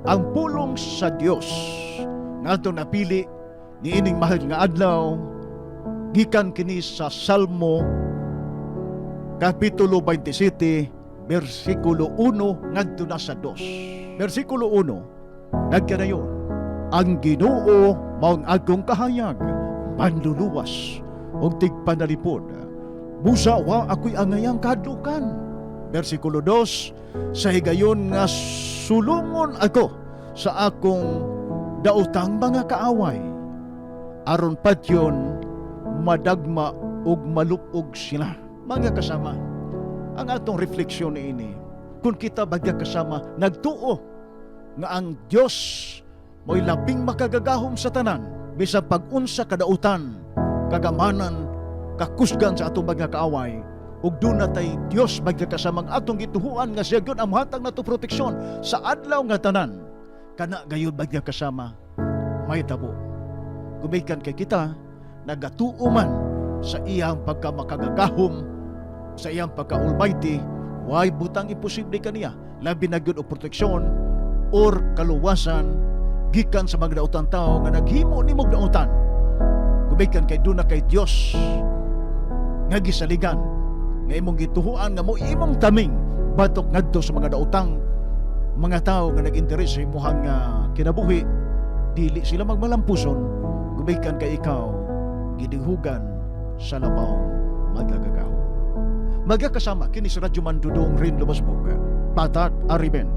Ang pulong sa Dios nga atong napili niining mahal nga adlaw gikan kini sa Salmo kapitulo 27, bersikulo 1 ngadto na sa 2. Bersikulo 1 nagkanayon, "Ang Ginoo mao ang akong kahayag, manluluwas ug tigpanalipod. Busa wa ako'y angayang kahadlukan." Bersikulo 2, "Sa higayon nga sulungon ako sa akong daotang mga kaaway, aron patyon madagma ug malupog sila." Mga kasama, ang atong refleksyon niini, kung kita bagya kasama nagtuo nga ang Dios mo'y labing makagagahom sa tanan, bisan pag-unsa kadautan, kagamanan, kakusgan sa atong mga kaaway, ug duna tay Dios, bagya kasama, ang atong gituhuan nga siya gyud ang mohatag nato proteksyon sa adlaw nga tanan, kana gayud, bagya kasama, may tabo. Gumikan kay kita nagatuo man sa iyang pagkamakagagahom, sa iyang pagka-almighty, way butang imposible kaniya, labi na gyud og proteksyon or kaluwasan gikan sa mga dautan tao nga naghimo nimog dautan. Gumikan kay duna kay Dios nga gisaligan, nga imong gituhuan nga mo imong taming batok ngadto sa mga daotang mga tao nga nag-interes sa imuhang kinabuhi, dili sila magmalampuson gumikan kay ikaw gidihugan sa Labawng Magagagahom. Magkakasama kini sa Radyo Mandudong Rin Lumasbog. Patak Ariben.